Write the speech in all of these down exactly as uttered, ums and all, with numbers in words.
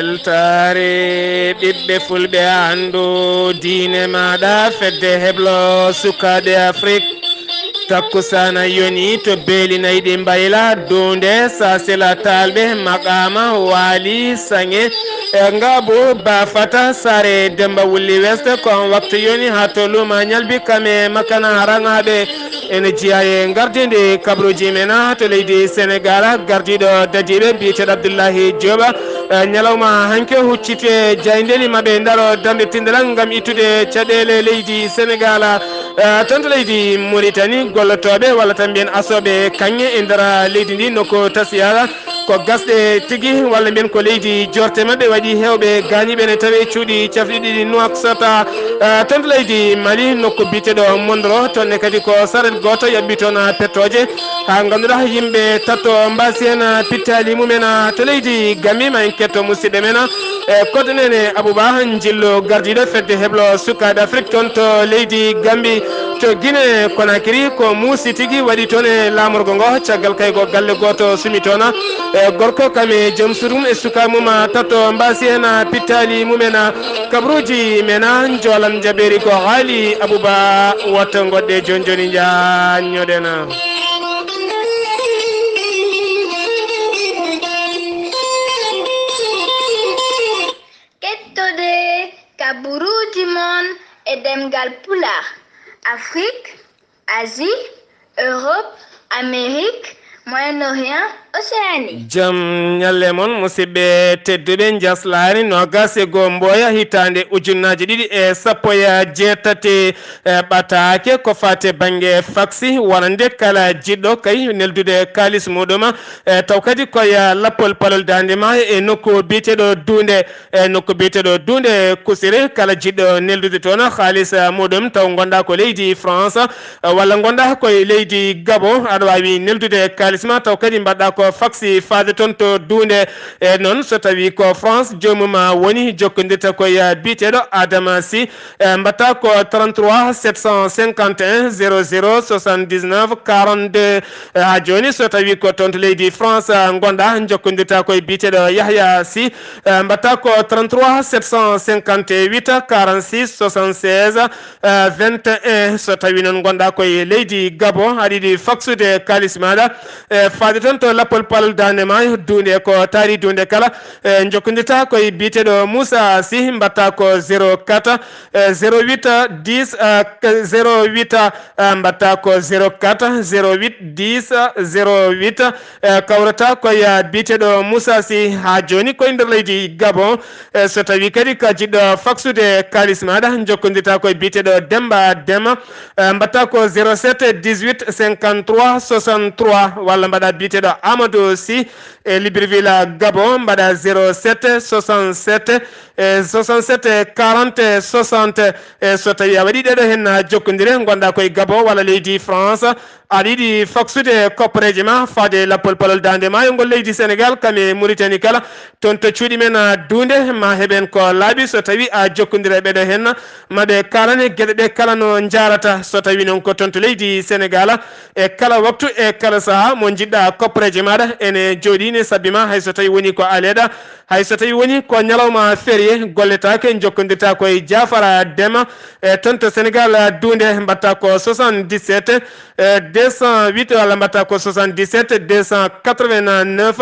Weltaare ɓiɓɓe fulɓe, anndu diine maaɗa, fedde heblo sukaaɓe Afrik. Takkusaana yoni to beeli nayi ɗi mbayla, duunde, sasila, taalɓe, maqaama, waali, saŋe, e ngaabu, baafata, saare, Demba Wulli West, ko on waktu yoni haa to luuma ñalbi kame makana raŋaaɓe. Ene jeyaa e ngardiindi kabaruuji men to leydi Senegaal, gardiiɗo dadiiɓe biyeteeɗo Abdullahi Jooba. Eh, ñalawma hanki o hucciti e jaayndeeli maɓɓe ndaro darnde tinndiral ngam ittude caɗeele leydi Senegaal. Eh, toon to leydi Muritani, gollotooɓe walla tan mbiyen asooɓe kaŋŋe e nder leydi ndi nokku Tasiyara ko gasɗe tigi, walla mbiyen ko leydi joorte maɓɓe waɗi heewɓe gaañiiɓe ne tawee cuuɗi cafriɗi ɗi Nuwaksota. Eh, toon to leydi Mali nokku biyeteeɗo Mondoro, toon ne kadi ko saret gooto yaɓɓi toon pettooje. Haa ngannduɗaa yimɓe tato mbaasi heen pittaali mumen to leydi Gambi. Ma en ketto musidɗo men, e Kodnene Abuba, njillu gardiiɗo fedde heblo sukaaɓe Afrik toon to leydi Gambi. To Gine Konakiri ko muusi tigi waɗi toon e laamorgo ngo, caggal kay ko galle gooto sumi toon. E gorko kam e joom suudu mum e sukaaɓe mum tato mbaasi heen pittaali mumen. Kabaruuji men, njoolan jabeeri ko haali Abuba, watta ngoɗɗe jooni jooni njaanñoɗen. Kettode kabaruuji mon e ɗemngal Pulaar, Afrik, Asie, Europe, Amérique, Moyen-Orient, Océanie. Jam ñalle mon, musidɓe tedduɓe, njaslaari noogaas e goo Mboya, hitaande ujunnaaje ɗiɗi e sappo e jeetati, e, ɓataake ko faati bannge faksi, wonande kala jiɗɗo kay neldude kaalis muɗum, e, taw kadi ko e lappol palol daande ma e nokku biyeteeɗo Duunde. E nokku biyeteeɗo Duunde Kusiri, kala jiɗɗo neldude toon haalis, eh, muɗum, taw ngonɗaa ko leydi France, eh, walla ngonɗaa ko e leydi Gabon, aɗa waawi neldude kaalis ma, taw kadi mbaɗɗaa ko faksi faade toon to Duunde. E noon, so tawii ko France, joomum woni, jokkondirta ko e biyeteeɗo Adama Sy, eh, mbaɗtaa ko trente-trois sept cent cinquante et un zéro zéro soixante-dix-neuf quarante-deux. Eh, haa jooni, so tawii ko toon to leydi France, eh, ngonɗaa, jokkondirta ko e biyeteeɗo Yahya Sy, eh, mbaɗtaa ko trente-trois sept cent cinquante-huit quarante-six soixante-seize, eh, vingt et un. So tawii noon ngonɗaa ko e leydi Gabon, aɗa yiɗi faksude kaalis maaɗa, eh, faade toon to lappol palol daande ma, Duunde, ko taari Duunde kala, eh, jokkondirta ko e biyeteeɗo Moussa Sy, mbaɗtaa ko zéro quatre, eh, zéro huit, eh, dix, eh, zéro huit, eh, mbaɗtaa ko zéro quatre, zéro huit, dix, zéro huit, eh, kawrata ko e biyeteeɗo Moussa Sy, haa jooni ko e nder leydi Gabon. Eh, so tawii kadi ko jiɗɗo faksude kaalis maaɗa, jokkondirta ko e biyeteeɗo Demba Dema, eh, mbaɗtaa ko zéro sept, dix-huit, cinquante-trois, soixante-trois, walla mbaɗaa biyeteeɗo Amadou Sy, e Libreville, Gabon, mbaɗaa zéro sept, soixante-sept, e soixante-sept, quarante, soixante. E so tawii a waɗii ɗeɗo heen jokkondire, ngonɗaa ko e Gabon walla leydi France, aɗa yiɗi faksude koppareeje ma faade lappol palol daande maayo ngol leydi Senegaal, kam e Mauritanie kala, toon to cuuɗi men, a, Duunde, ma heɓen ko laaɓi so tawii a jokkondire ɓeɗo heen, ma ɓe kaalane geɗe ɗe kala no njaarata. So tawii noon ko toon to leydi Senegaal, e kala waktu, e kala sahaa, mo njiɗɗaa koppareeje maaɗa ene jooɗii ne sabbi ma, hay so tawii woni ko aleeɗa, hay so tawii woni ko ñalawma férié, golletaake, jokkondirta ko e Jaafara Dema, e toon to Senegaal, Duunde, mbaɗtaa ko soixante-dix-sept, e deux cent huit, walla mbaɗtaa ko soixante-dix-sept, deux cent quatre-vingt-neuf,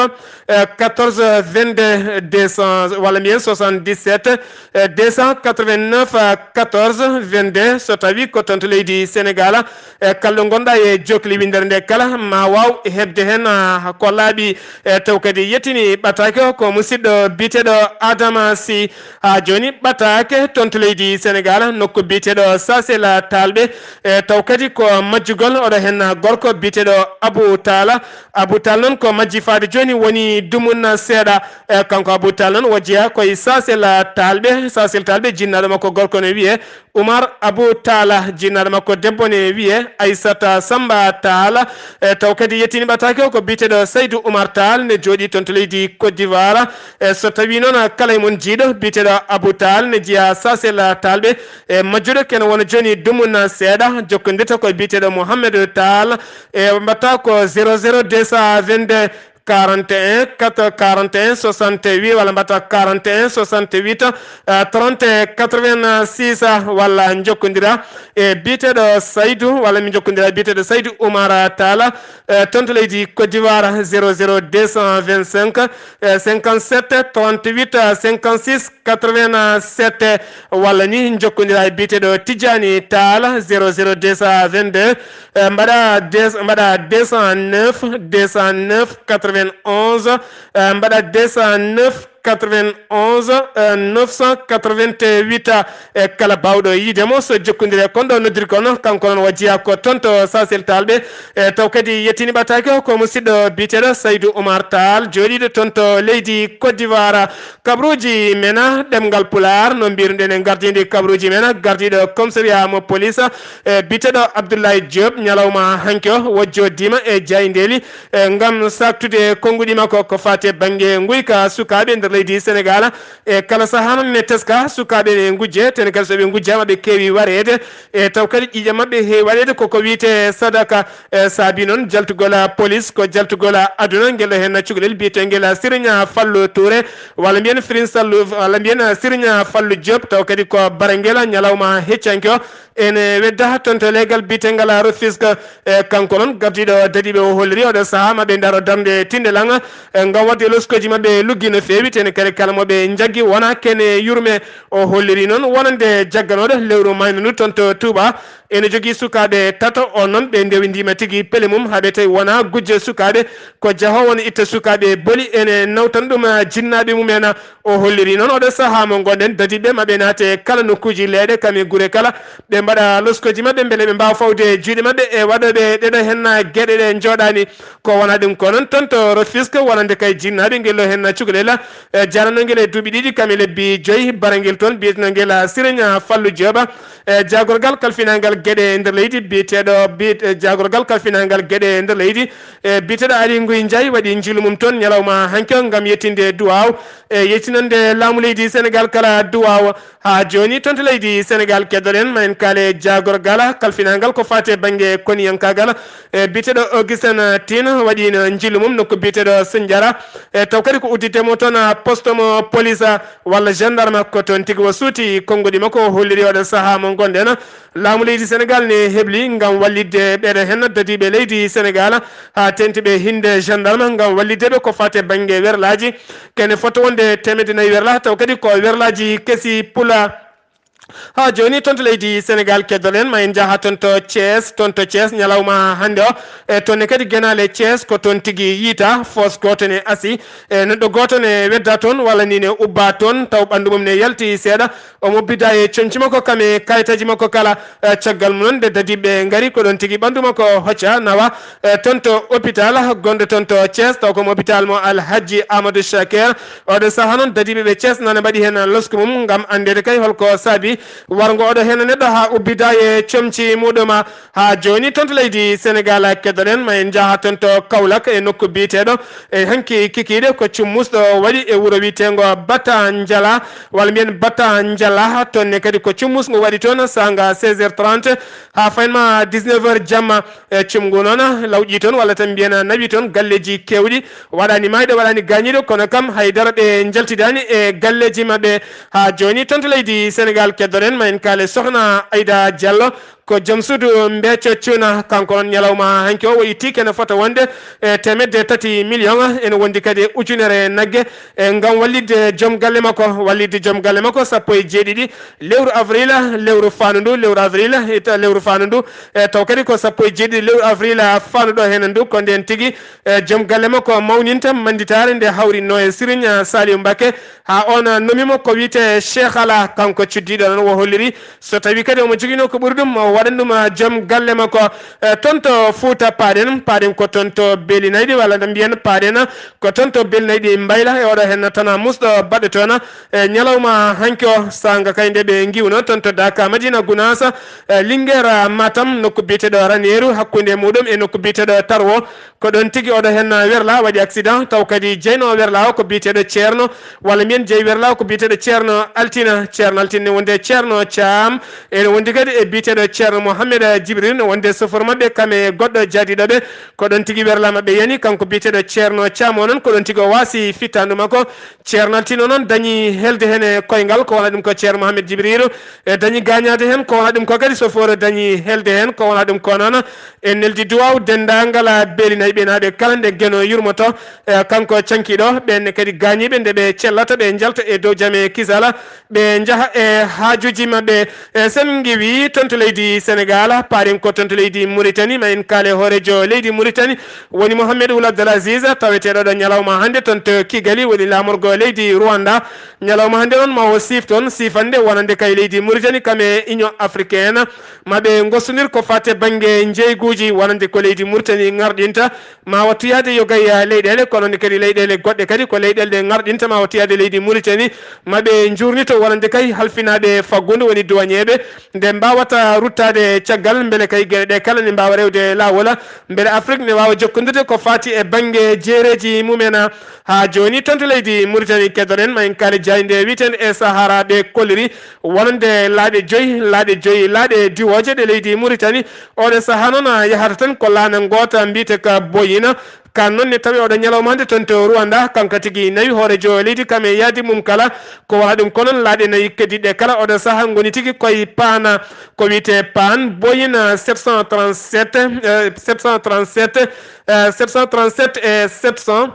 e quatorze vingt-deux, deux cents, walla mbiyen soixante-dix-sept, e deux cent quatre-vingt-neuf, quatorze vingt-deux, so tawii ko toon to leydi Senegaal, e kala ɗo ngonɗaa e jookli winndere nde kala, ma waaw heɓde heen, a, ko laaɓi. E taw kadi yettini ɓataake o, ko musidɗo biyeteeɗo Adama Sy. Haa jooni ɓataake toon to leydi Senegaal, nokku biyeteeɗo Sasel Taalɓe. E taw kadi ko majjugol oɗo heen gorko biyeteeɗo Abou Talla. Abou Tall noon ko majji faade jooni, woni dumunna seeɗa. E kanko Abou Tall noon o jeyaa ko e Sasel Taalɓe. Sasel Taalɓe, jinnaaɗo makko gorko ne wiyee Oumar Abou Talla, jinnaaɗo makko debbo ne wiyee Aissata Samba Talla. E taw kadi yettini ɓataake o ko biyeteeɗo Saydou Oumar Tall, ne jooɗii toon to leydi Côte d'Ivoire. E so tawii noon kala e mon jiiɗo biyeteeɗo Abou Tall ne jeyaa Sasel Taalɓe, e majjuɗo kene wona jooni dumunna seeɗa, jokkondirta ko e biyeteeɗo Mohamed Tall. E mbaɗtaa ko zéro zéro deux cent vingt-deux quarante et un quatre quarante et un soixante-huit, walla mbaɗa quarante et un soixante-huit, euh, trente quatre-vingt-six, walla njokkondira e biyeteeɗo Saydou, walla mi njokkondira e biyeteeɗo Saydou Oumar Talla, euh, toon to leydi Côte d'Ivoire, zéro zéro deux cent vingt-cinq, euh, cinquante-sept trente-huit, euh, cinquante-six quatre-vingt-sept, walla ni njokkondira e biyeteeɗo Tidjani Tall, zéro zéro deux cent vingt-deux, eh, mbaɗa deux, mbaɗa deux cent neuf, deux cent neuf quatre-vingt-onze, eh, mbaɗa deux cent neuf quatre-vingt-onze, eh, neuf cent quatre-vingt-huit, eh, kala baawɗo yiide mo, so jokkondire kon ɗo noddirgol, kanko noon o jeyaa ko toon to Sasel Talɓe, eh, taw kadi yettini ɓataake o ko musidɗo biyeteeɗo Saydou Oumar Tall, jooɗiiɗo toon to leydi Côte d'Ivoire. Kabaruuji men, ɗemngal Pulaar, no mbiruɗen e ngardiindi kabaruuji men, gardiiɗo commissariat mo police, eh, biyeteeɗo Abdoulaye Diop, ñalawma hanki o, wojjoodiima e jaayndeeli, eh, ngam saaktude konnguɗi makko ko faati e bannge nguyka sukaaɓe nder leydi Senegaal. E kala sahaa noon ene teska sukaaɓe ene ngujje, tene kadi so ɓe ngujjaama ɓe keewi wareede, e taw kadi ƴiiƴam maɓɓe heewi waɗeede koko wiyetee sadaka. E saabi noon jaltugol police ko jaltugol aduna, ngel ɗo heen cukalel biyeteengel Siriña Fallu Touré, walla mbiyen Firin Sallu, walla mbiyen Siriña Fallu Diop, taw kadi ko barangel ñalawma heccanke o. Ene wedda toon to leegal biyeteegal Rufisque, e kanko noon gardiiɗo dadiiɓe o holliri oɗo sahaa maɓe ndaro darnde tinde langa, e ngam waɗde loskooji maɓɓe luggi no feewi, tene kadi kala mo ɓe njaggi wona kene yurme. O holliri noon wonande jagganooɗo lewru mayna ndu toon to Touba. Ene jogii sukaaɓe tato, o noon ɓe ndewindiima tigi pele mum, haa ɓe tawi wonaa gujjo sukaaɓe, ko jahoowo no itta sukaaɓe boli, ene nawtana ɗum jinnaaɓe mum en. O holliri noon oɗo sahaa mo ngonɗen, dadiiɓe maɓe naate kala nokkuuji leeɗe kam e gure kala, ɓe mbaɗa loskooji maɓɓe mbele ɓe mbaawa fawde juuɗe maɓɓe e waɗooɓe ɗeɗo heen geɗe ɗe njooɗaani. Ko wonaa ɗum ko noon toon to Rufisque wonande kay jinnaaɓe ngel ɗo heen cukalel, e jaranoo ngel e duuɓi ɗiɗi kam e lebbi joyi, barangel toon biyetenoo ngel Siriñ Fallu Jooba, e jaagorgal kalfinaangal geɗe e nder leydi biyeteeɗo, biyet-, e jaagorgal kalfinaangal geɗe e nder leydi, e biyeteeɗo Ali Nguy Njaay waɗi njiilu mum toon ñalawma hanki o ngam yettinde duwaaw, e yettinande laamu leydi Senegaal kala duwaaw. Haa jooni toon to leydi Senegaal keddoɗen ma en kaale jaagorgal kalfinaangal ko faati e bannge koniyankaagal, e biyeteeɗo Augustin Tine waɗiino njiilu mum nokku biyeteeɗo Sinjara, e taw kadi ko udditde mo toon poste mo police walla gendarme, ko toon tigi o suuti konnguɗi makko, o holliri oɗo sahaa mo ngonɗen. Laamu leydi Senegaal ne hebli ngam wallitde ɓeɗo heen dadiiɓe leydi Senegaal, haa teeŋti ɓe hinde gendarme ngam wallitde ɓe ko faati e bannge werlaaji. Kene fota wonde teemedde nayi werla, taw kadi ko werlaaji kesi pula. Haa jooni toon to leydi Senegaal keddoɗen, ma en njaha toon to Thiès, toon to Thiès ñalawma hannde o. E toon ne kadi genaale Thiès ko toon tigi yiytaa, foos gooto ne asi, e neɗɗo gooto ne wedda toon walla ni ne ubba toon, taw ɓanndu mum ne yalti seeɗa. Omo bida e comci makko kam e kayitaaji makko kala. Eh, caggal mum noon, nde dadiiɓe ngari, ko ɗoon tigi ɓanndu makko hocca nawa, eh, toon to hôpital gonɗo toon to Thiès, taw ko mo hôpital mo Alhaji Amadou Chaker. Oɗo sahaa noon, dadiiɓe ɓe Thiès nana mbaɗi heen losku mum ngam anndeede kay holko saabi warngo oɗo heen neɗɗo haa ubbida e comci muɗum. Haa jooni toon to leydi Senegaal keddoɗen, ma en njaha toon to Kaolack e nokku biyeteeɗo e hanki kikiiɗe ko cummusɗo waɗi e wuro wiyeteengo Bata Njala, walla mbiyen Bata Njala. Toon ne kadi ko cummusngo waɗi toon saanga seize heures trente haa faynma dix-neuf heures jamma. E cumngu noon lawƴi toon, walla tan mbiyen nawi toon galleeji keewɗi. Waɗaani maayɗo, waɗaani gaañiiɗo, kono kam hay dara ɓe njaltidaani e galleeji maɓɓe. Haa jooni toon to leydi Senegaal keddoɗen, ma en kaale Sohna Ayda Diallo, ko joom suudu Mbeeco Cuuna. Kanko noon ñalawma hanki o, o itti kene fota wonde e teemedde tati million, ene wondi kadi e ujunere nagge, e ngam wallitde joom galle makko, wallitde joom galle makko sappo e jeeɗiɗi lewru avril, lewru faandu ndu, lewru avril, ita lewru faandu ndu, e taw kadi ko sappo e jeeɗiɗi lewru avril faandu ɗo heen ndu, ko ndeen tigi, e joom galle makko mawninta mannditaare nde hawrinno e Siriñ Saliou Mbacké, haa oon nomi mo ko wiyetee Cheikh Ala, kanko cuddiiɗo noon o holliri. So tawii kadi omo joginoo ko ɓuri ɗum, o waɗan ɗum, ah, joom galle makko. Eh, toon to Fuuta paaɗen, paaɗen ko toon to Beeli Nayɗi, walla no mbiyen paaɗen ko toon to Beeli Nayɗi Mbayla, e oɗo heen tana musɗo baɗɗo toon, eh, ñalawma hanki o, saanga kay nde ɓe ngiwno toon to Daaka, Madina Gunaas, eh, Linguère, Matam, nokku biyeteeɗo Raneeru, hakkunde muɗum e nokku biyeteeɗo Tarwo. Ko ɗoon tigi oɗo heen werla waɗi accident, taw kadi jeyno werla o ko biyeteeɗo Ceerno, walla mbiyen jeyi werla o ko biyeteeɗo Ceerno Altina. Ceerno Altina ne wondi e Ceerno Caam, ene wondi kadi e biyeteeɗo Ceerno Mohamed Jibril, no wonde sofor maɓɓe, kam e goɗɗo jaadiiɗo ɓe, ko ɗon tigi werla maɓɓe yani, kanko biyeteeɗo Ceerno Caam o noon, ko ɗon tigi o waasi fittaandu makko. Ceerno Altino noon dañi helde heen e koyngal, ko wona ɗum ko Ceerno Mohamed Jibril, e dañi gaañaade heen, ko wona ɗum ko kadi sofor dañi helde heen, ko wona ɗum ko noon. En neldi duwaaw denndaangal beeli nayi ɓe naaɓe kala nde Geno yurmoto, e kanko cankiiɗo, ɓeen ne kadi gaañiiɓe nde ɓe cellata, ɓe njalta e dow jam e kisala, ɓe njaha e haajuuji maɓɓe. E sen ngiwi toon to leydi Senegal, paaɗen ko toon to leydi Muritani, ma en kaale hooreejo leydi Muritani, woni Mohamed Wul Abdel Aziz, taweteeɗo ɗo ñalawma hannde toon to Kigali, woni laamorgo leydi Rwanda. Ñalawma hannde noon ma o siif toon siifannde wonande kay leydi Muritani, kam e Union Africaine, ma ɓe ngostondir ko faati e bannge njeyguuji, wonande ko leydi Muritani ŋarɗinta, ma wattu yahde yogay leyɗeele, kono ne kadi leyɗeele goɗɗe kadi ko leyɗeele ɗe ŋarɗinta, ma wattu yahde leydi Muritani, ma ɓe njuurnito wonande kay halfinaaɓe faggudu, woni duwañeeɓe, nde mbaawata ruttaade caggal, mbele kay geɗe ɗe kala ne mbaawa rewde laawol, mbele Afrik ne waawa jokkondirde ko faati e bannge jeereeji mumen. Haa jooni toon to leydi Muritani keddoɗen, ma en kaali jaaynde wiyeteende e Sahara ɓe kolliri wonande laaɗe joyi, laaɗe joyi, laaɗe diwooje ɗe leydi Muritani. Oɗo sahaa noon, a, yahata tan ko laana ngoota mbiyetee ka Boyina. Kaan noon ne tawi oɗo ñalawma hannde toon to Rwanda, kanka tigi nawi hooreejo leydi kam e yaadi mum kala. Ko wona ɗum ko noon laaɗe nayi keddiiɗe kala oɗo sahaa ngoni tigi koye paana, ko wiyetee paan Boyina sept cent trente-sept, euh, sept cent trente-sept, euh, sept cent trente-sept et sept cents.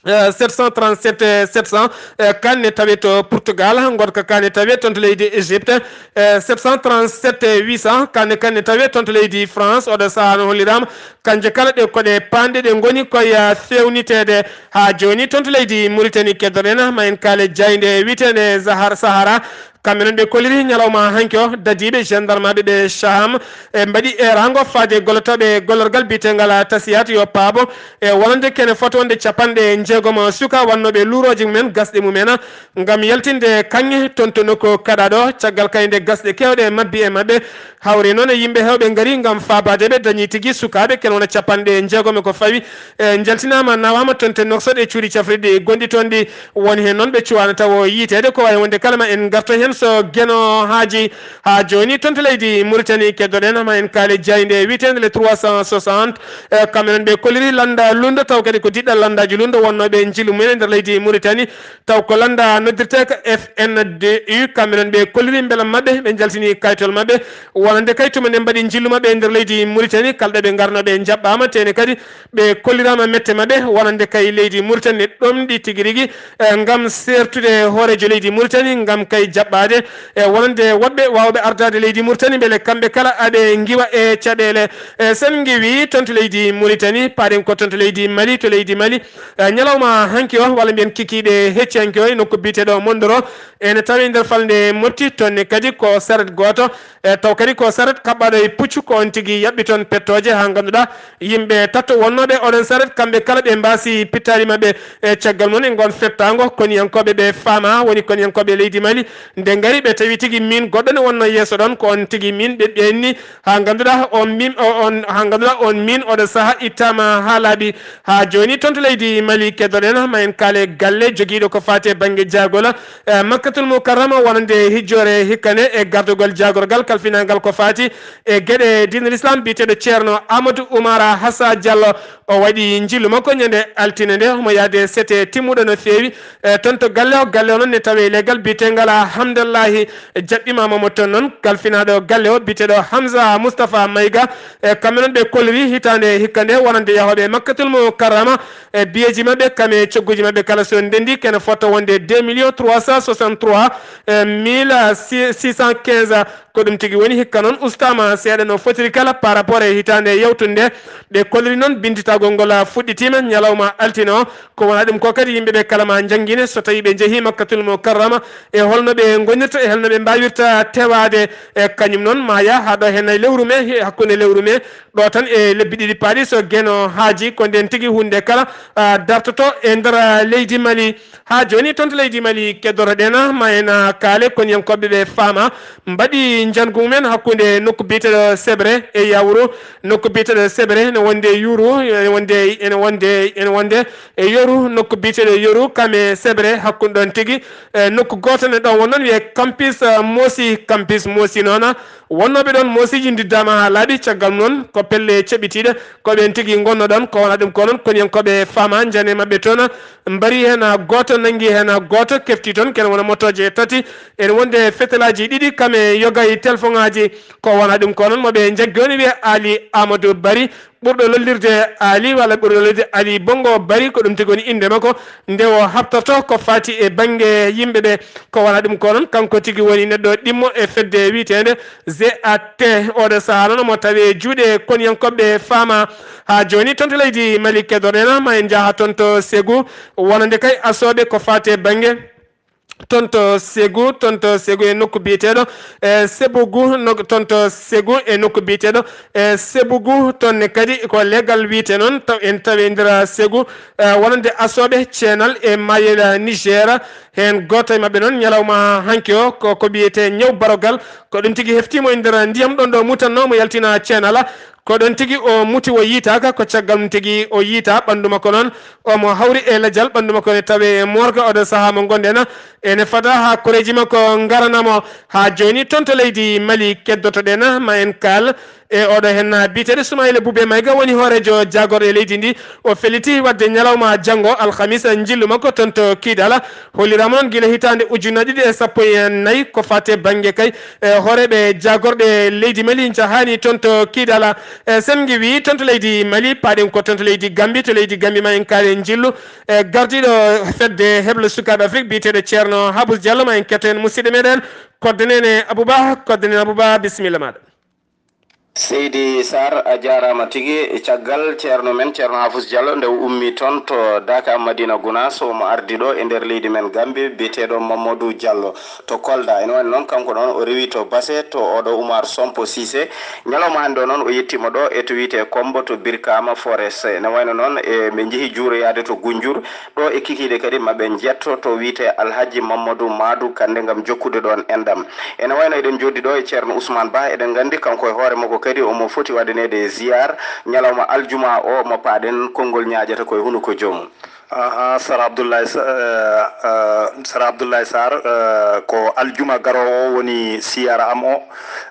Euh, sept cent trente-sept, euh, sept cents, euh, kaan ne tawe to Portugal, ngoɗka kaan ne tawe toon to leydi Égypte, euh, sept cent trente-sept, euh, huit cents, kaan ne, kaan ne tawe toon to leydi France, oɗo sahaa no holliraama, kanje kala ɗe ko ɗe paanɗe ɗe ngoni koye, euh, feewniteede haa jooni toon to leydi Muritani keddoɗen, ma en kaale jaaynde wiyeteende Zahar-, Sahara, kamɓe noon ɓe kolliri ñalawma hanki o, dadiiɓe gendarmeɓe ɓe Saham, e mbaɗi eeraango faade gollotooɓe gollorgal biyeteengal Tasiyat yo paabo, e wonande kene fota wonde capanɗe jeegom suka wonnooɓe luurooji mumen gasɗe mumen, ngam yaltinde kaŋŋe toon to nokku kaɗaaɗo. Caggal kay nde gasɗe keewɗe mabbi e maɓɓe, hawri noon e yimɓe heewɓe ngari ngam faabaade ɓe, dañi tigi sukaaɓe kene wona capanɗe jeegom e ko fawi, e njaltinaama, nawaama toon to Nouakchott e cuuɗi cafrirɗi gonɗi toon ɗi. Won heen noon ɓe cuwaano tawo yiiteede, ko waawi wonde kala ma en ngarto heen so Geno haaji. Haa jooni toon to leydi Muritani keddoɗen, ma en kaale jaaynde wiyeteende les trois cent soixante. E kamɓe noon ɓe kolliri lannda Lundo, taw kadi ko diɗɗal lanndaaji Lundo wonnooɓe njillu mumen e nder leydi Muritani, taw ko lannda noddirteeka F N D U. Kamɓe noon ɓe kolliri mbelam maɓɓe, ɓe njaltini kayitol maɓɓe wonande kay tuma nde mbaɗi njillu maɓɓe e nder leydi Muritani, kala ɗo ɓe ngarno ɓe njaɓɓaama, tene kadi ɓe kolliraama mette maɓɓe wonande kay leydi Muritani ne ɗomɗi tigi rigi, e, ngam seertude hooreejo leydi Muritani, ngam kay jaɓɓaade, e, wonande woɗɓe waawɓe ardaade leydi Muritani, mbele kamɓe kala aɓe ngiwa e caɗeele. E, sen ngiwi toon to leydi Muritani, paaɗen ko toon to leydi Mali, to leydi Mali, e, ñalawma hanki o, walla mbiyen kikiiɗe hecci hanki o, e nokku biyeteeɗo Mondoro, ene tawi nder falnde Mopti, toon ne kadi ko saret gooto, e, taw kadi ko saret kaɓɓaaɗo e puccu, ko on tigi yaɓɓi toon pettooje, haa ngannduɗaa yimɓe tato wonnooɓe oɗon saret, kamɓe kala ɓe mbaasi pittaali maɓɓe. E caggal mum e ngoon fettaango, koniyankooɓe ɓe faama, woni koniyankooɓe leydi Mali, nde ngari ɓe tawi tigi miin goɗɗo ne wonnoo yeeso ɗoon, ko on tigi miin ɓe ɓenni, haa ngannduɗaa on miin, o-, on, haa ngannduɗaa on miin oɗo sahaa ittaama haa laaɓi. Haa jooni toon to leydi Mali keddoɗen, ma en kaale galle jogiiɗo ko faati e bannge jaagol, e Makkatul Mukarrama wonande hijjoore hikkande e gardugol jaagorgal kalfinaangal ko faati e geɗe diine Lislaam biyeteeɗo Ceerno Amadou Oumar Hassa Diallo. O waɗi njillu makko ñande altine nde, omo yahde sete timmuɗo no feewi, e toon to galle o. Galle o noon ne tawe e leggal biyeteengal Hamdallahi, jaɓɓiima mo toon noon kalfinaaɗo galle o biyeteeɗo Hamza Moustapha Mayga. E kamɓe noon ɓe kolliri hitaande hikka nde wonande yahooɓe Makkatul Mukarrama, e biyeeji maɓɓe kam e cogguuji maɓɓe kala so ndenndi kene fota wonde deux millions trois cent soixante-trois mille six cent quinze. Ko ɗum tigi woni hikka noon ustaama seeɗa no fotiri kala par rapport e hitaande yawtunde. Ɓe kolliri noon binnditagol ngol fuɗɗitiima ñalawma altine o. Ko wona ɗum ko kadi yimɓe ɓe kala ma njanngine so tawi ɓe njehii Makkatul Mukarrama, e holno ɓe ngonirta, e holno ɓe mbaawirta tewaade. E kañum noon ma yah haa ɗo heen e lewru mee, he hakkunde lewru mee, ɗo tan e lebbi ɗiɗi paaɗi so Geno haaji, ko ndeen tigi huunde kala, a, dartoto e nder, a, leydi Mali. Haa jooni toon to leydi Mali keddotoɗen ma en, a, kaale koniyankooɓe ɓe faama mbaɗi Njanngu mumen hakkunde nokku biyeteeɗo Sebre e Yawuru. Nokku biyeteeɗo Sebre ene wonde Yuru, ene wonde, ene wonde, ene wonde e Yoru. Nokku biyeteeɗo Yoru kam e Sebre hakkunde ɗon tigi. E nokku gooto ne ɗon won noon wiyee Kampis, eh, Moosi, Kampis Moosi noon. Wonnooɓe ɗon Moosiji ndiddaama haa laaɓi, caggal mum noon ko pelle ceɓitiiɗe. Ko ɓeen tigi ngonno ɗon, ko wona ɗum ko noon, koniyankooɓe Fama njani maɓɓe toon, mbari heen gooto, nanngi heen gooto, kefti toon, kene wona motooje tati. Ene wonde fetelaaji ɗiɗi, kam e yoga e telefoŋaaji, ko wona ɗum ko noon, mo ɓe njaggi o ne wiyee Ali Amadou Bari, ɓurɗo lollirde Ali, walla ɓurɗo lollirde Ali Bongo Bari, ko ɗum tigi woni innde makko. Nde o haɓtorto ko faati e bannge yimɓe ɓe, ko wona ɗum ko noon, kanko tigi woni neɗɗo ɗimmo e fedde wiyeteende Z A T. Oɗo sahaa noon omo tawee juuɗe koniyankooɓe Fama. Haa jooni toon to leydi Mali keddoɗen, ma en njaha toon to Ségou, wonande kay asooɓe ko faati e bannge toon to Ségou, toon to Ségou e nokku biyeteeɗo, e Sébougou, no-, toon to Ségou e nokku biyeteeɗo, e Sébougou, toon ne kadi ko leegal wiyetee noon, taw en tawi e nder Ségou, e wonande asooɓe ceenal e maayel Niger. Heen gooto e maɓɓe noon, ñalawma hanki o, ko, ko wiyetee ñaw barogal, ko ɗum tigi heftii mo e nder ndiyam ɗon ɗo mutatnoo mo yaltina ceenal. Ko ɗon tigi o muti, o yiytaaka, ko caggal mum tigi o yiytaa. Ɓanndu makko noon, omo hawri e lajal, ɓanndu makko ne tawee e morgue. Oɗo sahaa mo ngonɗen, ene fada haa koreeji makko ngarana mo. Haa jooni toon to leydi Mali keddotoɗen, ma en kaal e oɗo heen biyeteeɗo Soumaïla Boubé Maïga, woni hooreejo jaagorɗe leydi ndi. O felliti waɗde ñalawma janngo alhamisa njillu makko toon to Kidala. Holliraama noon gila hitaande ujunnaji ɗiɗi e sappo e nayi ko faati e bannge kay e hooreeɓe jaagorɗe leydi Mali njahaani toon to Kidala. E, so en ngiwii toon to leydi Mali, paaɗen ko toon to leydi Gambi. To leydi Gambi ma en kaale njillu, e, gardiiɗo fedde heblo sukaaɓe Afrik biyeteeɗo Ceerno Habus Diallo, ma en ketto heen musidɗo meɗen Kodde Nene Abouba. Kodde Nene Abouba, bisimilla maaɗa. Seydi Sarr, a jaaraama tigi. Caggal ceerno men, Ceerno Hafus Diallo, nde o ummii toon to Daaka Madina Gunaas, omo ardi ɗo e nder leydi men Gambi, biyeteeɗo Mamadou Diallo to Kolda. Ene wayno noon, kanko ɗoon o rewi to Basse, to oɗo Oumar Sompo Cissé. Ñalawma hannde o noon, o yettiima ɗo e to wiyetee Kombo, to Birkama Forest. Ene wayno noon, e ɓe njehi juuroyaade to Gunjur, ɗo e kikiiɗe kadi ma ɓe njetto to wiyetee Alhaji Mamadou Madou Kande ngam jokkude ɗoon enɗam. Ene wayno eɗen jooɗi ɗo e Ceerno Ousmane Ba, eɗen nganndi kanko e hoore makko kadi omo foti waɗaneede ziyaar ñalawma aljuma o mo paaɗen konngol ñaaƴata koye hunuko joomum. Aha, Sara Abdoulaye Sa-, eh, eh, Sara Abdoulaye Sarr, eh, ko aljuma garoowo o woni siyara am o,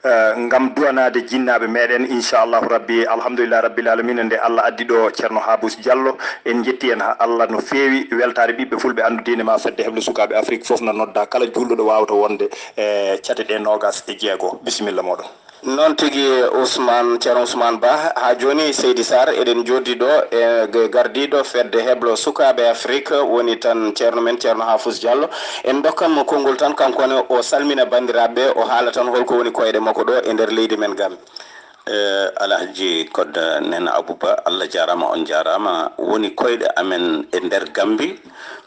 eh, ngam duwanaade jinnaaɓe meɗen, inchallahu rabbi, alhamdulillahi rabbil alamina, nde Allah addi ɗo Ceerno Habus Diallo. En njetti en ha Allah no feewi, weltaare ɓiɓɓe fulɓe anndu diine ma, fedde heble sukaaɓe Afrik fof no nodda kala juulɗo ɗo waawata wonde e cate ɗe noogas e jeego. Bisimilla mooɗon. Noon tigi, Ousmane, Ceerno Ousmane Ba, haa jooni, Seydi Sarr, eɗen jooɗi ɗo e g-, gardiiɗo fedde heblo sukaaɓe Afrik, woni tan ceerno men, Ceerno Hafus Diallo. En ndokkan mo konngol tan, kanko ne o salmina banndiraaɓe, o haala tan holko woni koyɗe makko ɗo e nder leydi men Gambi. Eh, Alhaji Kodda Nena Abouba, Allah jaaraama, on jaaraama. Woni koyɗe amen e nder Gambi,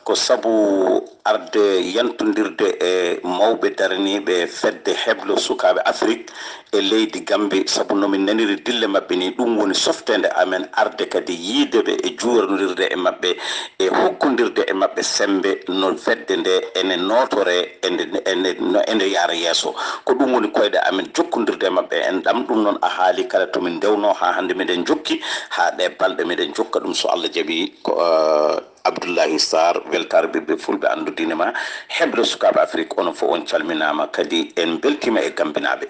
ko sabu arde yantondirde e mawɓe daraniiɓe fedde heblo sukaaɓe Afrik e leydi Gambi, sabu no min naniri dille maɓɓe ni, ɗum woni softeende amen arde kadi yiide ɓe e juurondirde e maɓɓe e hokkondirde e maɓɓe semmbe no fedde nde ene nootore, ende, ende, no ende yaara yeeso. Ko ɗum woni koyɗe amen jokkondirde e maɓɓe. En ɗam ɗum noon a haali kala to min ndewnoo haa hannde miɗen jokki haa ɗe balɗe miɗen jokka ɗum so Allah jaɓi. Ko, eh, Abdoulaye Sarr, weltaare ɓiɓɓe fulɓe anndu diine ma, heblo sukaaɓe Afrik, onon fof on calminaama, kadi en mbeltiima e Gambinaaɓe.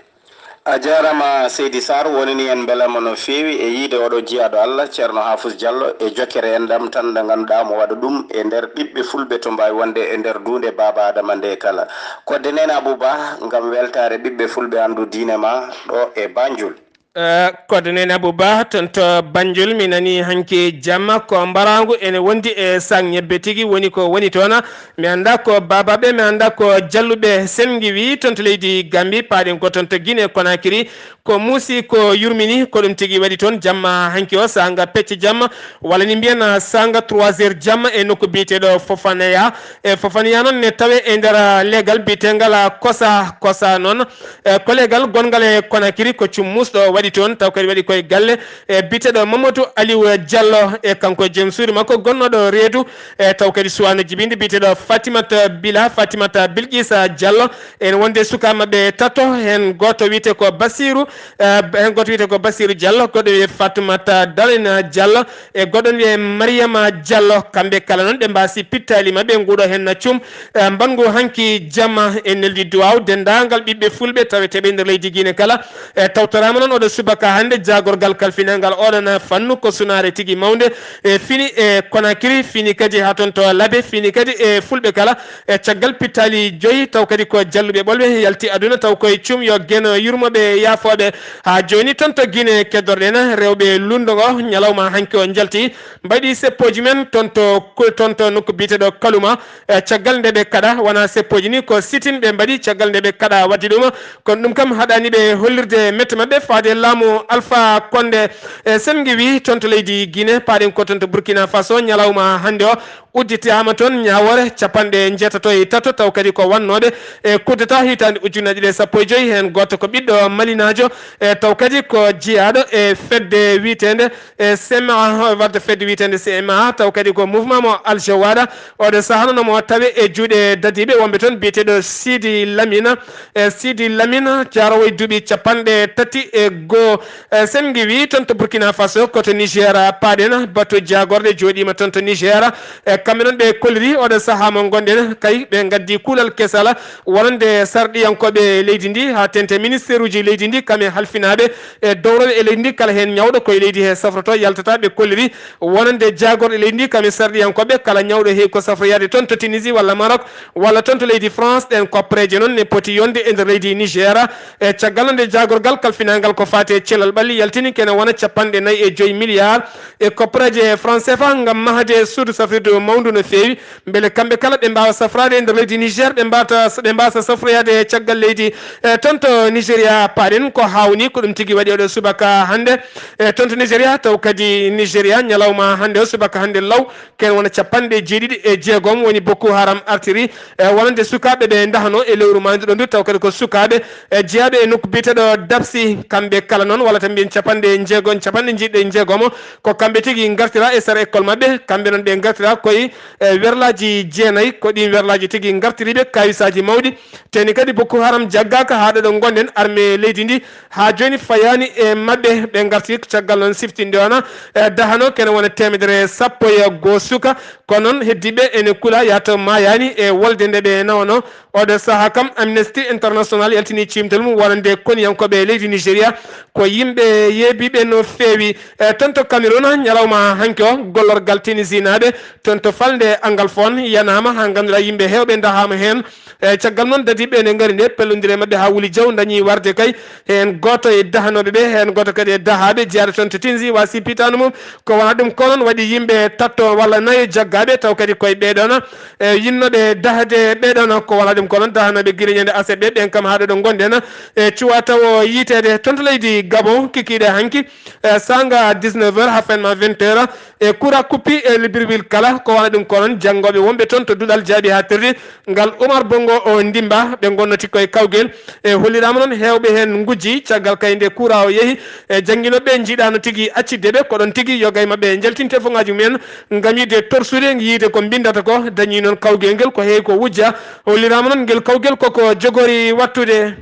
A jaaraama, Seydi Sarr, wonani en mbelama no feewi e yiide oɗo jiyaaɗo Allah, Ceerno Hafus Diallo, e jokkere enɗam tan nde ngannduɗaa mo waɗa ɗum e nder ɓiɓɓe fulɓe to mbaawi wonde e nder duunde Baaba Adama nde kala. Kodde Nene Abou Ba, ngam weltaare ɓiɓɓe fulɓe anndu diine ma ɗo e Banjul. Eh, Kodde Nene Abou Ba, toon to Banjul, mi nanii hanki jamma ko mbaraangu ene wondi e sac ñebbe tigi, woni ko woni toon. Mi anndaa ko baabaaɓe, mi anndaa ko jalluɓe. So en ngiwii toon to leydi Gambi, paaɗen ko toon to Guinée Conakry, ko muusi, ko yurmini, ko ɗum tigi waɗi toon jamma hanki o, saanga pecce jamma, walla ni mbiyen saanga trois heures jamma e nokku biyeteeɗo Fofaneya. E Fofaneya noon ne tawee e nder leegal biyeteengal Kosa. Kosa noon, e ko leegal gonngal e Conakry, ko cummusɗo waɗi toon, taw kadi waɗi koye galle e biyeteeɗo Mamadou Aliou Diallo, e kanko e joom suudu makko gonnooɗo reedu, e taw kadi suwaano jibinde biyeteeɗo Fatimata Bila, Fatimata Bilkisa Diallo, en wonde suka maɓɓe tato, heen gooto wiyetee ko Basiru, eh, heen gooto wiyetee ko Basiru Diallo, goɗɗo wiyee Fatimata Darina Diallo, e goɗɗo wiyee Mariama Diallo. Kamɓe kala noon ɓe mbaasi pittaali maɓɓe nguuɗo heen na cum, eh, mbangu hanki jamma e neldi duwaaw denndaangal ɓiɓɓe fulɓe taweteeɓe nder leydi Guinée kala. E tawtoraama noon oɗo subaka hannde jaagorgal kalfinangal oɗon fannu ko sunaare tigi mawnde, e fini e Conakry, fini kadi haa toon to Labe, fini kadi e fulɓe kala. E caggal pittaali joyi, taw kadi ko jalluɓe ɓolɓe yalti aduna, taw koye cum yo Geno yurmoɓe yaafooɓe. Haa jooni toon to Guinée keddorɗen rewɓe lundo ngo ñalawma hanki o njalti, mbaɗi seppooji men toon to, toon to nokku biyeteeɗo Kaluma. E caggal nde ɓe kaɗa, wona seppooji ni, ko sitin ɓe mbaɗi caggal nde ɓe kaɗa waddi ɗum. Kono ɗum kam haɗani ɓe hollirde mette maɓɓe faade laamu Alpha Condé. E sen ngiwi toon to leydi Guinée, paaɗen ko toon to Burkina Faso, ñalawma hannde o udditaama toon ñaawoore capanɗe njeetato e tato, taw kadi ko wannooɓe e coup d'État hitaande ujunnaji ɗiɗi e sappo e joyi, heen gooto ko ɓiɗɗo malinaajo, e taw kadi ko jeyaaɗo e fedde wiyeteende e C M A, wadde fedde wiyeteende C M A, taw kadi ko mouvement mo Alger waɗa. Oɗo sahaa noon omo tawe e juuɗe dadiiɓe wonɓe toon biyeteeɗo Sidi Lamine. E Sidi Lamine, jaaroowo e duuɓi capanɗe tati e goo. E sen ngiwi toon to Burkina Faso, ko to Niger paaɗen, bato jaagorɗe jooɗiima toon to Niger. E kamɓe noon ɓe kolliri oɗo sahaa mo ngonɗen, kay ɓe ngaddi kuulal kesal wonande sarɗiyankooɓe leydi ndi, haa teeŋti ministeeruuji leydi ndi, kam e halfinaaɓe e dowroɓe e leydi ndi, kala heen ñawɗo koye leydi he safroto yaltata, ɓe kolliri wonande jaagorɗe leydi ndi, kam e sarɗiyankooɓe, kala ñawɗo heewi ko safroyaade toon to Tunisie walla Maroc walla toon to leydi France. Ɗeen koppareeje noon ne poti yonde e nder leydi Niger. E caggal nde jaagorgal kalfinangal ko faati e cellal ɓalli yaltini kene wona capanɗe nayi e joyi milliard e koppareeje franc C F A ngam mahde suudu safrirdu mawndu no feewi, mbele kamɓe kala ɓe mbaawa safraade e nder leydi Niger, ɓe mbaata, ɓe mbaasa safroyaade caggal leydi. E toon to Nigeria paaɗen, ko haawnii, ko ɗum tigi waɗi oɗo subaka hannde. E toon to Nigeria, taw kadi Nigeria ñalawma hannde o, subaka hannde law, ken wona capanɗe jeeɗiɗi e jeegom woni Boko Haram artiri, e wonande sukaaɓe ɓe ndahano e lewru maayduɗo ndu, taw kadi ko sukaaɓe, e jeyaaɓe e nokku biyeteeɗo Dabsi, kamɓe kala noon, walla tan mbiyen capanɗe jeegom, capanɗe jeeɗiɗi e jeegom, ko kamɓe tigi ngartira e sara école maɓɓe, kamɓe noon ɓe ngartira koye, e werlaaji jeenayi, ko ɗiin werlaaji tigi ngartiriiɓe kaawisaaji mawɗi. Teni kadi Boko Haram jaggaaka haa ɗo ɗo ngonɗen, armée leydi ndi haa jooni fayaani e maɓɓe, ɓe ngarti caggal noon siftinde ona, e dahano kene wona teemedere sappo e goo suka, kono noon heddiiɓe ene kula yahto maayaani e wolde nde ɓe nawano. Oɗo sahaa kam Amnesty International yaltini ciimtol mum wonande koniyankooɓe leydi Nigeria ko yimɓe yeebiiɓe no feewi. E toon to Cameroun, ñalawma hanki o, gollorgal Tunisinaaɓe toon to falnde Angalfon yanaama haa ngannduɗaa yimɓe heewɓe ndahaama heen. E caggal noon dadiiɓe ene ngari nde pellondire maɓɓe haa wuli jaw, dañi warde kay heen gooto e dahanooɓe ɓe, heen gooto kadi e dahaaɓe jeyaaɗo toon to Tunisie waasi pitaano mum. Ko wona ɗum ko noon waɗi yimɓe tatto walla nayo jaggaaɓe, taw kadi koye ɓeeɗoona e yinnooɓe dahde ɓeeɗoona. Ko wona ɗum ko noon dahanooɓe gila ñande aset ɓe, ɓeen kam haa ɗo ɗo ngonɗen e cuwa tawo yiiteede toon to leydi Gabon kikiiɗe hanki, e saanga dix-neuf heures haa fenma vingt heures, e courant coupé e libreville kala. Ko wona ɗum ko noon janngooɓe wonɓe toon to duɗal jaaɓi haa terdi ngal Oumar Bongo o ndimba, ɓe ngonnoti koye kawgel. E holliraama noon heewɓe heen ngujji caggal kay nde courant o yehi, e jannginooɓe njiɗaano tigi accitde ɓe, ko ɗoon tigi yoga e maɓɓe njaltinte foŋaaji mumen ngam yiɗde torsude yiide ko mbinndata ko. Dañi noon kawgel ngel ko heewi ko wujja. Holliraama noon ngel kawgel koko jogori wattude.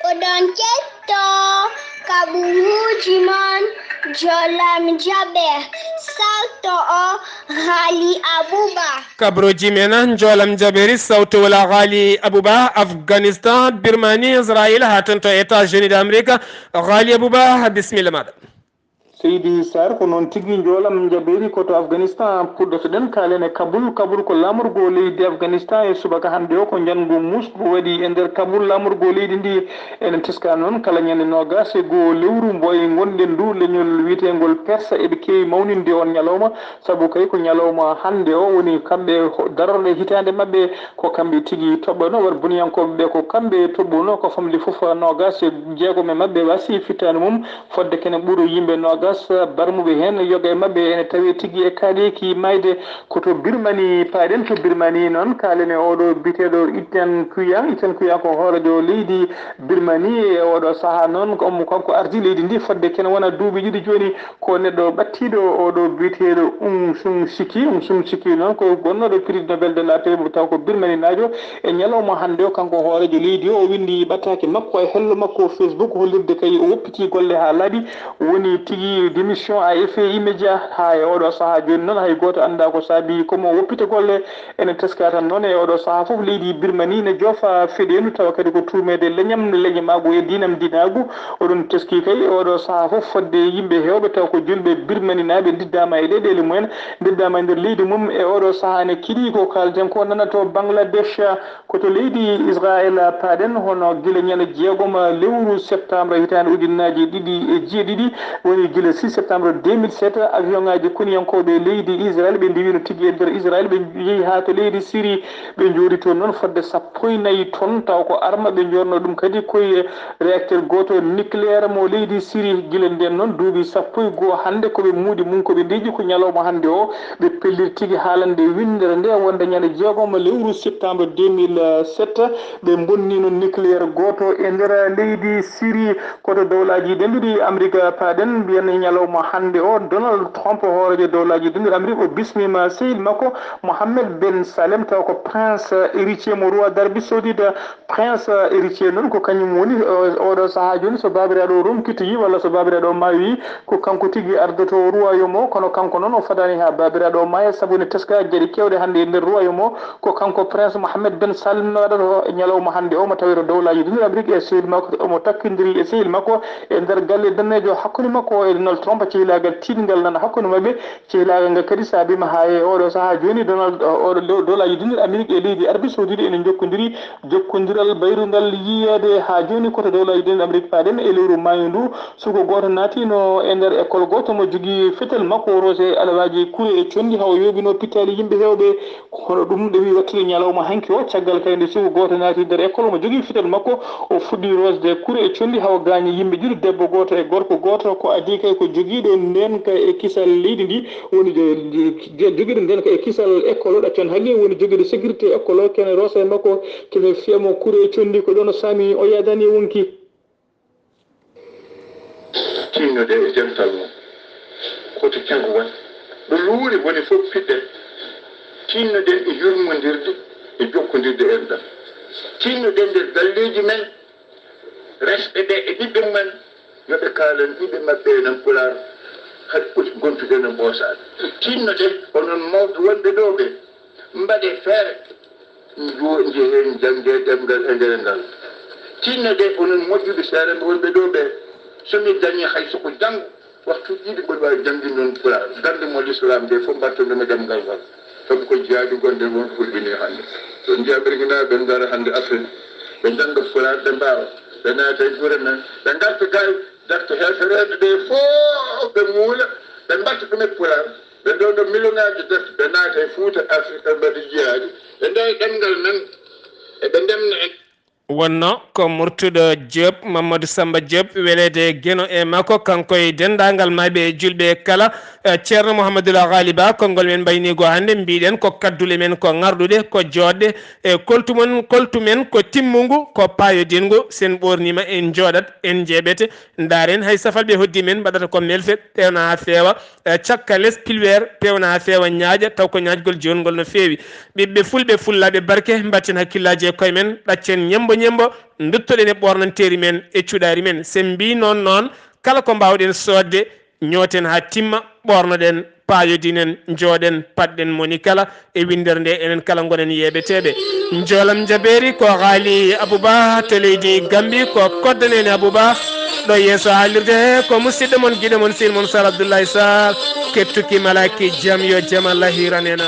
Oɗon ketto kaɓuuji mon, Jolam Jaɓe, salto o Ghali Abouba. Kabrooji men, Jolam Jaɓeeri, sawto wala Ghali Abouba, Afghanistan, Birmanie, Israël, haa toon to États-Unis d'Amérique. Ghali Abouba, bisimilla maaɗa. Seydi Sarr, ko noon tigi, njoolam njaɓeeri ko to Afganistan puɗɗotoɗen. Kaalen e Kabul. Kabul ko laamorgo leydi Afganistan. E subaka hannde o, ko njanngu muusngu waɗi e nder Kabul. Laamorgo leydi ndi ene teska noon kala ñande noogaas e goo lewru mbo e ngonɗen ndu, leñol wiyeteengol Persa. Eɓe keewi mawninde on ñalawma, sabu kay ko ñalawma hannde o woni kamɓe ho-, darorɗe hitaande maɓɓe. Ko kamɓe tigi toɓɓano, war boniyankooɓe ɓe, ko kamɓe toɓɓuno. Ko famɗi fof, noogaas e jeegom e maɓɓe waasi fittaandu mum, fodde kene ɓuri yimɓe noogaas. Barmuɓe heen, yoga e maɓɓe ene tawee tigi e kaaɗeeki maayde. Ko to Birmani, paaɗen to Birmani noon, kaalen e oɗo biyeteeɗo Ethan Kuyang. Ethan Kuyang ko hooreejo leydi Birmani. E oɗo sahaa noon, ko omo kanko ardii leydi ndi fodde kene wona duuɓi ɗiɗi jooni. Ko neɗɗo ɓattiiɗo oɗo biyeteeɗo Aung San Suu Kyi. Aung San Suu Kyi noon ko gonnooɗo prix Nobel de la paix, taw ko Birmaninaajo. E ñalawma hannde o, kanko hooreejo leydi o, o winndi ɓataake makko e hello makko Facebook, hollirde kay o woppitii golle haa laaɓi. Woni tigi, démission à effet immédiat. Haa e oɗo sahaa jooni noon, hay gooto anndaa ko saabii ko mo woppita golle. Ene teskaa tan noon, e oɗo sahaa fof leydi Birmani ne joofa feɗeendu, tawa kadi ko tuumeede leñam, leñamaagu e diinam diinaagu. Oɗon teskii kay e oɗo sahaa fof fodde yimɓe heewɓe taw ko julɓe Birmaninaaɓe ndiddaama e ɗeɗeele mumen, ndiddaama e nder leydi mum. E oɗo sahaa ne kiɗi ko kaalten ko nana to Bangladesh. Ko to leydi Israel paaɗen, hono gila ñande jeegom lewru septembre hitaande ujunnaaji ɗiɗi e jeeɗiɗi, woni gila six septembre deux mille sept, avion ŋaaji koniyankooɓe leydi Israel ɓe ndiwino tigi e nder Israel, ɓe njehi haa to leydi Syrie, ɓe njooɗi toon noon fodde sappo e nayi ton, taw ko arma ɓe njoorno ɗum kadi koye réacteur gooto nucléaire mo leydi Syrie. Gila ndeen noon duuɓi sappo e goo hannde ko ɓe muudi mum ko ɓe ndeeƴi ko ñalawma hannde o, ɓe pelliti tigi haalande winndere nde wonde ñande jeegom lewru septembre deux mille sept, ɓe mbonni noon nucléaire gooto e nder leydi Syrie. Ko to dowlaaji denduɗi Amérique paaɗen, mbiyen ñalawma hannde o, Donald Trump, hooreejo dowlaaji denduɗi Amérique, o bismiima sehil makko Mohammed ben Salem, taw ko prince héritier mo roi d'Arabie Saoudite. Prince héritier noon ko kañum woni, o-, oɗo sahaa jooni, so baabiraaɗo o ronkitoyi walla so baabiraaɗo o maayoyi, ko kanko tigi ardoto royaume o, kono kanko noon o fadaani haa baabiraaɗo o maaya, sabu ne teska geɗe keewɗe hannde e nder royaume o. Ko kanko prince Mohammed ben Salem waɗata o e ñalawma hannde o, mo tawee to dowlaaji denduɗi Amérique e sehil makko, omo takkindiri e sehil makko e nder galle daneejo hakkunde makko e Donald Trump, cehilaagal tiiɗngal nana hakkunde maɓɓe. Cehilaagal ngal kadi saabiima haa e oɗo sahaa jooni, Donald, oɗo dow-, dowlaaji denduɗi Amérique e leydi Arabie Saoudite ene njokkondiri jokkondiral bayrungal yiyeede. Haa jooni ko to dowlaaji denduɗi Amérique paaɗen. E lewru maayo ndu, suko gooto naatino e nder école gooto, mo jogii fetel makko o roose alawaaji kure e conndi, haa o yooɓino pittaali yimɓe heewɓe. Kono ɗum ɗewi wattude ñalawma hanki o, caggal kadi nde suko gooto naati nder école, mo jogii fetel makko, o fuɗɗi roosde kure e conndi, haa o gaañi yimɓe ɗiɗo, debbo gooto e gorko gooto. Ko adii kay ko jogiiɗo ndeenka e kisal leydi ndi, woni jo-, jo-, jogiiɗo ndeenka e kisal école o, ɗaccen haqqe, woni jogiiɗo sécurité école o, kene roosa e makko, kene fiya mo kure e conndi, ko ɗoon o saami, o yaadaani e wonki. Tinnoɗen e dental mum, ko to caggu woni. Ɗo luure woni fof piɗɗen. Tinnoɗen e yurmondirde e jokkondirde enɗam. Tinnoɗen nder galleeji men, resɓe ɓe e ɓiɓɓe mumen, yo ɓe kaalan ɓiɓɓe maɓɓe enen Pulaar, haɗi ɓuri gontude no ɓoosaade. Tinnoɗen, onon mawɓe wonɓe ɗo ɓe, mbaɗee feere, njo-, njehen, njanngee ɗemngal e nder ngal. Tinnoɗee, onon moƴƴuɓe seerenɓe wonɓe ɗo ɓe, so mi dañii hay so ko janngo, waktuuji ɗiɗi mboɗo waawi jannginnoon Pulaar, gannde mo Lislaam nde fof mbattonɗo mi ɗemngal ngal. Sabu ko jihadi gonɗen won ko hulɓinii hannde. So njiyaa Birginaaɓe ɓe ngara hannde Afrik, ɓe njannga Pulaar, ɓe mbaawa, ɓe naata e gure men, ɓe ngarta gaa e darto heefereeɓe ɓe fof, ɓe muula, ɓe mbatta ɗum e Pulaar, ɓe ndoondo miliyonaaji darti, ɓe naata e Fuuta, Afrik, ɓe mbaɗa jihadi, ɓe ndewa ɗemngal men, eɓe ndemna en. Wonnoo ko Murtuɗo Diop, Mamadou Samba Diop, weleede Geno e makko, kanko e denndaangal maayɓe e julɓe kala. Eh, Ceerno Mouhamadoul Ghali Ba, konngol men mbayniigo hannde, mbiɗen ko kaddule men ko ŋarɗuɗe, ko jooɗɗe, e koltu mon, koltu men ko timmungu, ko paayodingu. Sen ɓoorniima, en njooɗat, en njeeɓete, ndaaren hay safalɓe hoddii men mbaɗata ko melfe, pewna haa feewa, eh, cakka les pilweer, pewna haa feewa, ñaaƴa, taw ko ñaaƴgol joongol no feewi. Ɓiɓɓe fulɓe, fullaaɓe barke, mbatten hakkillaaji e koye men, ɗaccen ñemmbo ñemmbo, nduttoɗen e ɓoornanteeri men e cuɗaari men. Sen mbii noon noon, kala ko mbaawɗen soodde, ñooten haa timma, ɓoornoɗen, paayodinen, njooɗen, paɗɗen moni kala e winndere nde, enen kala ngonen yeeɓeteeɓe. Njoolam njabeeri ko Ghali Abouba to leydi Gambi, ko koddaneene Abouba ɗo yeeso haalirde he, ko musidɗo mon, giɗo mon, sehil mon Sar Abdoulaye Sar, kettuki malaki jam, yo jam Allah hiran en.